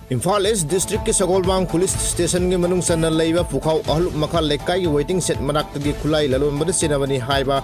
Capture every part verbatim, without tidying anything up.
ꯏꯝꯐꯥꯜ ꯏꯁ ꯗꯤꯁꯇ꯭ꯔꯤꯛꯀꯤ ꯁꯒꯣꯜꯕꯥꯡ ꯄꯨꯂꯤꯁ ꯁ꯭ꯇꯦꯁꯟꯒꯤ ꯃꯅꯨꯡ ꯆꯟꯅ ꯂꯩꯕ ꯄꯨꯈꯥꯎ ꯑꯍꯜꯂꯨꯞ ꯃꯈꯥ ꯂꯩꯀꯥꯏꯒꯤ ꯋꯦꯇꯤꯡ ꯁꯦꯗ ꯃꯅꯥꯛꯇꯒꯤ ꯈꯨꯠꯂꯥꯏ ꯂꯂꯣꯟꯕꯗ ꯆꯦꯟꯅꯕꯅꯤ ꯍꯥꯏꯕ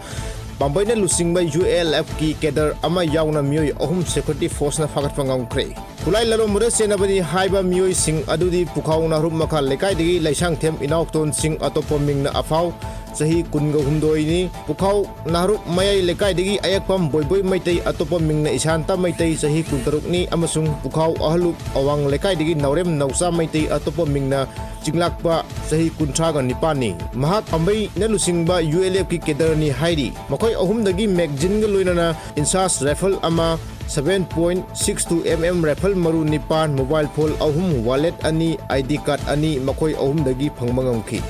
ꯄꯥꯝꯕꯩꯅ ꯂꯨꯆꯤꯡꯕ ꯌꯨ ꯑꯦꯜ ꯑꯦꯐꯀꯤ ꯀꯦꯗꯔ ꯑꯃ ꯌꯥꯎꯅ ꯃꯤꯑꯣꯏ ꯑꯍꯨꯝ ꯁꯦꯀ꯭ꯌꯨꯔꯤꯇꯤ ꯐꯣꯔꯁꯅ ꯐꯥꯒꯠꯄ ꯉꯝꯈ꯭ꯔꯦ꯫ ꯈꯨꯠꯂꯥꯏ ꯂꯂꯣꯟꯕꯗ ꯆꯦꯟꯅꯕꯅꯤ ꯍꯥꯏꯕ ꯃꯤꯑꯣꯏꯁꯤꯡ ꯑꯗꯨꯗꯤ ꯄꯨꯈꯥꯎ ꯅꯥꯔꯨꯞ ꯃꯈꯥ ꯂꯩꯀꯥꯏꯗꯒꯤ ꯂꯩꯁꯥꯡꯊꯦꯝ ꯏꯅꯥꯎꯇꯣꯟ ꯁꯤꯡ, ꯑꯇꯣꯞꯄ ꯃꯤꯡꯅ ꯑꯐꯥꯎ, ꯆꯍꯤ ꯀꯨꯟꯒ ꯍꯨꯝꯗꯣꯏꯅꯤ꯫ ꯄꯨꯈꯥꯎ ꯅꯥꯔꯨꯞ ꯃꯌꯥꯏ ꯂꯩꯀꯥꯏꯗꯒꯤ ꯑꯌꯦꯛꯄꯝ ꯕꯣꯏꯕꯣꯏ ꯃꯩꯇꯩ, ꯑꯇꯣꯞꯄ ꯃꯤꯡꯅ ꯏꯁꯥꯟꯇ ꯃꯩꯇꯩ, ꯆꯍꯤ ꯀꯨꯟꯇꯔꯨꯛꯅꯤ, ꯑꯃꯁꯨꯡ ꯄꯨꯈꯥꯎ ꯑꯍꯜꯂꯨꯞ ꯑꯋꯥꯡ ꯂꯩꯀꯥꯏꯗꯒꯤ ꯅꯥꯎꯔꯦꯝ ꯅꯥꯎꯆꯥ ꯃꯩꯇꯩ, ꯑꯇꯣꯞꯄ ꯃꯤꯡꯅ ꯆꯤꯡꯂꯥꯛꯄ, ꯆꯍꯤ ꯀꯨꯟꯊ꯭ꯔꯥꯒ ꯅꯤꯄꯥꯟꯅꯤ꯫ ꯃꯍꯥꯛ ꯄꯥꯝꯕꯩꯅ ꯂꯨꯆꯤꯡꯕ ꯌꯨ ꯑꯦꯜ ꯑꯦꯐꯀꯤ ꯀꯦꯗꯔꯅꯤ ꯍꯥꯏꯔꯤ꯫ ꯃꯈꯣꯏ ꯑꯍꯨꯝꯗꯒꯤ ꯃꯦꯒꯖꯤꯟꯒ ꯂꯣꯏꯅꯅ ꯏꯟꯁꯥꯁ ꯔꯥꯏꯐꯜ ꯑꯃ, seven point six two M M rifle ꯃꯔꯨ ꯅꯤꯄꯥꯟ, ꯃꯣꯕꯥꯏꯜ ꯐꯣꯟ ꯑꯍꯨꯝ, ꯋꯥꯂꯦꯠ ꯑꯅꯤ, ꯑꯥꯏ ꯗꯤ ꯀꯥꯔꯗ ꯑꯅꯤ ꯃꯈꯣꯏ ꯑꯍꯨꯝꯗꯒꯤ ꯐꯪꯕ ꯉꯝꯈꯤ꯫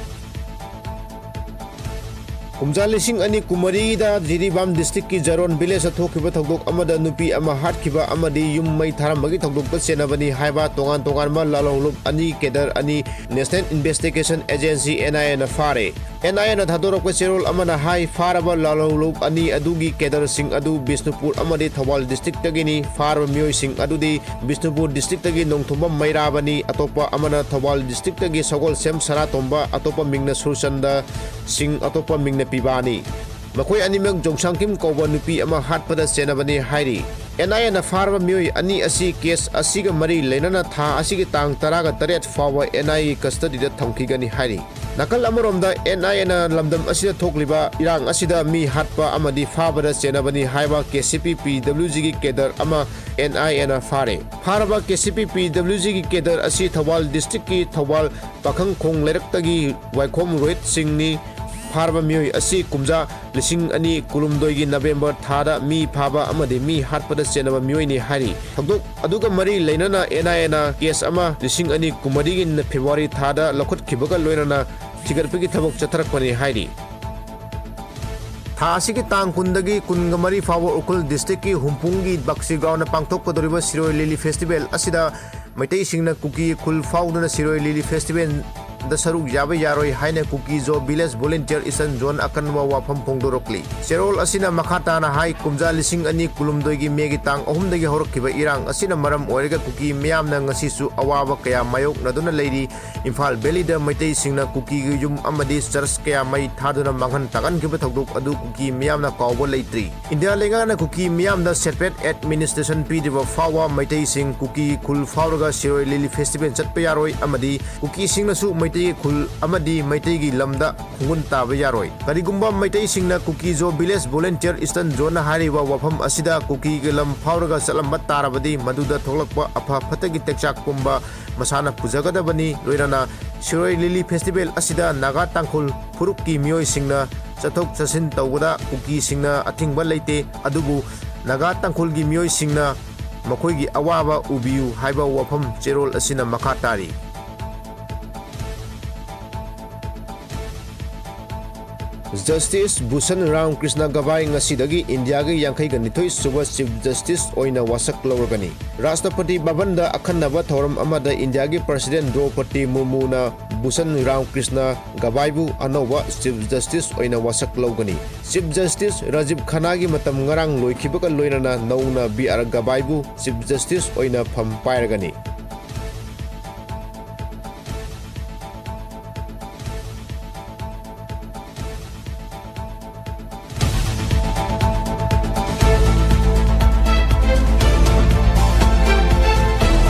ꯀꯨꯝꯖꯥ ꯂꯤꯁꯤꯡ ꯑꯅꯤ ꯀꯨꯟꯃꯔꯤꯗ ꯖꯤꯔꯤꯕꯥꯝ ꯗꯤꯁꯇ꯭ꯔꯤꯛꯀꯤ ꯖꯔꯣꯟ ꯚꯤꯂꯦꯖꯇ ꯊꯣꯛꯈꯤꯕ ꯊꯧꯗꯣꯛ ꯑꯃꯗ ꯅꯨꯄꯤ ꯑꯃ ꯍꯥꯠꯈꯤꯕ ꯑꯃꯗꯤ ꯌꯨꯝ ꯃꯩ ꯊꯥꯔꯝꯕꯒꯤ ꯊꯧꯗꯣꯛꯇ ꯆꯦꯟꯅꯕꯅꯤ ꯍꯥꯏꯕ ꯇꯣꯉꯥꯟ ꯇꯣꯉꯥꯟꯕ ꯂꯥꯜꯍꯧꯂꯨꯞ ꯑꯅꯤ, ꯀꯦꯗꯔ ꯑꯅꯤ National Investigation Agency, N I A ꯅ ꯐꯥꯔꯦ꯫ N I A ꯅ ꯊꯥꯗꯣꯔꯛꯄ ꯆꯦꯔꯣꯜ ꯑꯃꯅ ꯍꯥꯏ, ꯐꯥꯔꯕ ꯂꯥꯜꯍꯧꯂꯨꯞ ꯑꯅꯤ ꯑꯗꯨꯒꯤ ꯀꯦꯗꯔꯁꯤꯡ ꯑꯗꯨ ꯕꯤꯁꯅꯨꯄꯨꯔ ꯑꯃꯗꯤ ꯊꯧꯕꯥꯜ ꯗꯤꯁꯇ꯭ꯔꯤꯛꯇꯒꯤꯅꯤ꯫ ꯐꯥꯔꯕ ꯃꯤꯑꯣꯏꯁꯤꯡ ꯑꯗꯨꯗꯤ ꯕꯤꯁꯅꯨꯄꯨꯔ ꯗꯤꯁꯇ꯭ꯔꯤꯛꯇꯒꯤ ꯅꯣꯡꯊꯣꯝꯕꯝ ꯃꯩꯔꯥꯕꯅꯤ, ꯑꯇꯣꯞꯄ ꯑꯃꯅ ꯊꯧꯕꯥꯜ ꯗꯤꯁꯇ꯭ꯔꯤꯛꯇꯒꯤ ꯁꯒꯣꯜꯁꯦꯝ ꯁꯅꯥꯇꯣꯝꯕ, ꯑꯇꯣꯞꯄ ꯃꯤꯡꯅ ꯁꯨꯔꯆꯟꯗ ꯁꯤꯡ, ꯑꯇꯣꯞꯄ ꯃꯤꯡꯅ ꯄꯤꯕꯥꯅꯤ꯫ ꯃꯈꯣꯏ ꯑꯅꯤꯃꯛ ꯖꯣꯡꯁꯥꯡꯀꯤꯝ ꯀꯧꯕ ꯅꯨꯄꯤ ꯑꯃ ꯍꯥꯠꯄꯗ ꯆꯦꯟꯅꯕꯅꯤ ꯍꯥꯏꯔꯤ꯫ N I A ꯅ ꯐꯥꯔꯕ ꯃꯤꯑꯣꯏ ꯑꯅꯤ ꯑꯁꯤ ꯀꯦꯁ ꯑꯁꯤꯒ ꯃꯔꯤ ꯂꯩꯅꯅ ꯊꯥ ꯑꯁꯤꯒꯤ ꯇꯥꯡ ꯇꯔꯥꯒ ꯇꯔꯦꯠ ꯐꯥꯎꯕ N I A ꯒꯤ ꯀꯁꯇꯗꯤꯗ ꯊꯝꯈꯤꯒꯅꯤ ꯍꯥꯏꯔꯤ꯫ ꯅꯥꯀꯜ ꯑꯃꯔꯣꯝꯗ, N I A ꯅ ꯂꯝꯗꯝ ꯑꯁꯤꯗ ꯊꯣꯛꯂꯤꯕ ꯏꯔꯥꯡ ꯑꯁꯤꯗ ꯃꯤ ꯍꯥꯠꯄ ꯑꯃꯗꯤ ꯐꯥꯕꯗ ꯆꯦꯟꯅꯕꯅꯤ ꯍꯥꯏꯕ K C P P W G ꯒꯤ ꯀꯦꯗꯔ ꯑꯃ N I A ꯅ ꯐꯥꯔꯦ꯫ ꯐꯥꯔꯕ K C P P W G ꯒꯤ ꯀꯦꯗꯔ ꯑꯁꯤ ꯊꯧꯕꯥꯜ ꯗꯤꯁꯇ꯭ꯔꯤꯛꯀꯤ ꯊꯧꯕꯥꯜ ꯄꯥꯈꯪꯈꯣꯡ ꯂꯩꯔꯛꯇꯒꯤ ꯋꯥꯏꯈꯣꯝ ꯔꯣꯍꯤꯠ ꯁꯤꯡꯅꯤ꯫ ꯐꯥꯔꯕ ꯃꯤꯑꯣꯏ ꯑꯁꯤ ꯀꯨꯝꯖꯥ ꯂꯤꯁꯤꯡ ꯑꯅꯤ ꯀꯨꯟꯍꯨꯝꯗꯣꯏꯒꯤ ꯅꯕꯦꯝꯕꯔ ꯊꯥꯗ ꯃꯤ ꯐꯥꯕ ꯑꯃꯗꯤ ꯃꯤ ꯍꯥꯠꯄꯗ ꯆꯦꯟꯅꯕ ꯃꯤꯑꯣꯏꯅꯤ ꯍꯥꯏꯔꯤ꯫ ꯊꯧꯗꯣꯛ ꯑꯗꯨꯒ ꯃꯔꯤ ꯂꯩꯅꯅ N I A ꯅ ꯀꯦꯁ ꯑꯃ ꯂꯤꯁꯤꯡ ꯑꯅꯤ ꯀꯨꯟꯃꯔꯤꯒꯤ ꯐꯦꯕ꯭ꯔꯨꯋꯥꯔꯤ ꯊꯥꯗ ꯂꯧꯈꯠꯈꯤꯕꯒ ꯂꯣꯏꯅꯅ ꯊꯤꯒꯠꯄꯒꯤ ꯊꯕꯛ ꯆꯠꯊꯔꯛꯄꯅꯤ ꯍꯥꯏꯔꯤ꯫ ꯊꯥ ꯑꯁꯤꯒꯤ ꯇꯥꯡ ꯀꯨꯟꯗꯒꯤ ꯀꯨꯟꯒ ꯃꯔꯤ ꯐꯥꯎꯕ ꯎꯈ꯭ꯔꯨꯜ ꯗꯤꯁꯇ꯭ꯔꯤꯛꯀꯤ ꯍꯨꯝꯄꯨꯡꯒꯤ ꯕꯛꯁꯤ ꯒ꯭ꯔꯥꯎꯟꯗ ꯄꯥꯡꯊꯣꯛꯀꯗꯧꯔꯤꯕ ꯁꯤꯔꯣꯏ ꯂꯤꯂꯤ ꯐꯦꯁꯇꯤꯚꯦꯜ ꯑꯁꯤꯗ ꯃꯩꯇꯩꯁꯤꯡꯅ ꯀꯨꯀꯤ ꯈꯨꯜ ꯐꯥꯎꯗꯨꯅ ꯁꯤꯔꯣꯏ ꯂꯤꯂꯤ ꯐꯦꯁꯇꯤꯚꯦꯜ ꯗ ꯁꯔꯨꯛ ꯌꯥꯕ ꯌꯥꯔꯣꯏ ꯍꯥꯏꯅ ꯀꯨꯀꯤ ꯖꯣ ꯚꯤꯂꯦꯖ ꯚꯣꯂꯨꯟꯇꯤꯌꯔ ꯏꯁꯇꯔꯟ ꯖꯣꯟ ꯑꯀꯟꯕ ꯋꯥꯐꯝ ꯐꯣꯡꯗꯣꯔꯛꯂꯤ꯫ ꯆꯦꯔꯣꯜ ꯑꯁꯤꯅ ꯃꯈꯥ ꯇꯥꯅ ꯍꯥꯏ, ꯀꯨꯝꯖꯥ ꯂꯤꯁꯤꯡ ꯑꯅꯤ ꯀꯨꯟꯍꯨꯝꯗꯣꯏꯒꯤ ꯃꯦꯒꯤ ꯇꯥꯡ ꯑꯍꯨꯝꯗꯒꯤ ꯍꯧꯔꯛꯈꯤꯕ ꯏꯔꯥꯡ ꯑꯁꯤꯅ ꯃꯔꯝ ꯑꯣꯏꯔꯒ ꯀꯨꯀꯤ ꯃꯤꯌꯥꯝꯅ ꯉꯁꯤꯁꯨ ꯑꯋꯥꯕ ꯀꯌꯥ ꯃꯥꯌꯣꯛꯅꯗꯨꯅ ꯂꯩꯔꯤ꯫ ꯏꯝꯐꯥꯜ ꯚꯦꯂꯤꯗ ꯃꯩꯇꯩꯁꯤꯡꯅ ꯀꯨꯀꯤꯒꯤ ꯌꯨꯝ ꯑꯃꯗꯤ ꯆꯔꯆ ꯀꯌꯥ ꯃꯩ ꯊꯥꯗꯨꯅ ꯃꯥꯡꯍꯟ ꯇꯥꯛꯍꯟꯈꯤꯕ ꯊꯧꯗꯣꯛ ꯑꯗꯨ ꯀꯨꯀꯤ ꯃꯤꯌꯥꯝꯅ ꯀꯥꯎꯕ ꯂꯩꯇ꯭ꯔꯤ꯫ ꯏꯟꯗꯤꯌꯥ ꯂꯩꯉꯥꯛꯅ ꯀꯨꯀꯤ ꯃꯤꯌꯥꯝꯗ separate administration ꯄꯤꯗ꯭ꯔꯤꯕ ꯐꯥꯎꯕ ꯃꯩꯇꯩꯁꯤꯡ ꯀꯨꯀꯤ ꯈꯨꯜ ꯐꯥꯎꯔꯒ ꯁꯤꯔꯣꯏ ꯂꯤꯂꯤ ꯐꯦꯁꯇꯤꯚꯦꯜ ꯆꯠꯄ ꯌꯥꯔꯣꯏ ꯑꯃꯗꯤ ꯀꯨꯀꯤꯁꯤꯡꯅꯁꯨ ꯃꯩꯇꯩꯒꯤ ꯈꯨꯜ ꯑꯃꯗꯤ ꯃꯩꯇꯩꯒꯤ ꯂꯝꯗ ꯈꯣꯡꯒꯨꯟ ꯇꯥꯕ ꯌꯥꯔꯣꯏ꯫ ꯀꯔꯤꯒꯨꯝꯕ ꯃꯩꯇꯩꯁꯤꯡꯅ ꯀꯨꯀꯤ ꯖꯣ ꯚꯤꯂꯦꯖ ꯚꯣꯂꯨꯟꯇꯤꯌꯔ ꯏꯁꯇꯔꯟ ꯖꯣꯟꯅ ꯍꯥꯏꯔꯤꯕ ꯋꯥꯐꯝ ꯑꯁꯤꯗ ꯀꯨꯀꯤꯒꯤ ꯂꯝ ꯐꯥꯎꯔꯒ ꯆꯠꯂꯝꯕ ꯇꯥꯔꯕꯗꯤ ꯃꯗꯨꯗ ꯊꯣꯛꯂꯛꯄ ꯑꯐ ꯐꯠꯇꯒꯤ ꯇꯦꯛꯆꯥꯛ ꯄꯨꯝꯕ ꯃꯁꯥꯅ ꯄꯨꯖꯒꯗꯕꯅꯤ꯫ ꯂꯣꯏꯅꯅ ꯁꯤꯔꯣꯏ ꯂꯤꯂꯤ ꯐꯦꯁꯇꯤꯚꯦꯜ ꯑꯁꯤꯗ ꯅꯥꯒꯥ ꯇꯥꯡꯈꯨꯜ ꯐꯨꯔꯨꯞꯀꯤ ꯃꯤꯑꯣꯏꯁꯤꯡꯅ ꯆꯠꯊꯣꯛ ꯆꯠꯁꯤꯟ ꯇꯧꯕꯗ ꯀꯨꯀꯤꯁꯤꯡꯅ ꯑꯊꯤꯡꯕ ꯂꯩꯇꯦ, ꯑꯗꯨꯕꯨ ꯅꯥꯒꯥ ꯇꯥꯡꯈꯨꯜꯒꯤ ꯃꯤꯑꯣꯏꯁꯤꯡꯅ ꯃꯈꯣꯏꯒꯤ ꯑꯋꯥꯕ ꯎꯕꯤꯌꯨ ꯍꯥꯏꯕ ꯋꯥꯐꯝ ꯆꯦꯔꯣꯜ ꯑꯁꯤꯅ ꯃꯈꯥ ꯇꯥꯔꯤ꯫ ꯖꯁꯇꯤꯁ ꯚꯨꯁꯟ ꯔꯥꯝ ꯀ꯭ꯔꯤꯁꯅ ꯒꯚꯥꯏ ꯉꯁꯤꯗꯒꯤ ꯏꯟꯗꯤꯌꯥꯒꯤ ꯌꯥꯡꯈꯩꯒ ꯅꯤꯊꯣꯏ ꯁꯨꯕ ꯆꯤꯐ ꯖꯁꯇꯤꯁ ꯑꯣꯏꯅ ꯋꯥꯁꯛ ꯂꯧꯔꯒꯅꯤ꯫ ꯔꯥꯁꯇ꯭ꯔꯄꯇꯤ ꯚꯕꯟꯗ ꯑꯈꯟꯅꯕ ꯊꯧꯔꯝ ꯑꯃꯗ ꯏꯟꯗꯤꯌꯥꯒꯤ ꯄ꯭ꯔꯁꯤꯗꯦꯟ ꯗ꯭ꯔꯧꯄꯗꯤ ꯃꯨꯔꯃꯨꯅ ꯚꯨꯁꯟ ꯔꯥꯝ ꯀ꯭ꯔꯤꯁꯅ ꯒꯚꯥꯏꯕꯨ ꯑꯅꯧꯕ ꯆꯤꯐ ꯖꯁꯇꯤꯁ ꯑꯣꯏꯅ ꯋꯥꯁꯛ ꯂꯧꯒꯅꯤ꯫ ꯆꯤꯐ ꯖꯁꯇꯤꯁ ꯔꯥꯖꯤꯕ ꯈꯟꯅꯥꯒꯤ ꯃꯇꯝ ꯉꯔꯥꯡ ꯂꯣꯏꯈꯤꯕꯒ ꯂꯣꯏꯅꯅ ꯅꯧꯅ ꯕꯤ ꯑꯥꯔ ꯒꯚꯥꯏꯕꯨ ꯆꯤꯐ ꯖꯁꯇꯤꯁ ꯑꯣꯏꯅ ꯐꯝ ꯄꯥꯏꯔꯒꯅꯤ꯫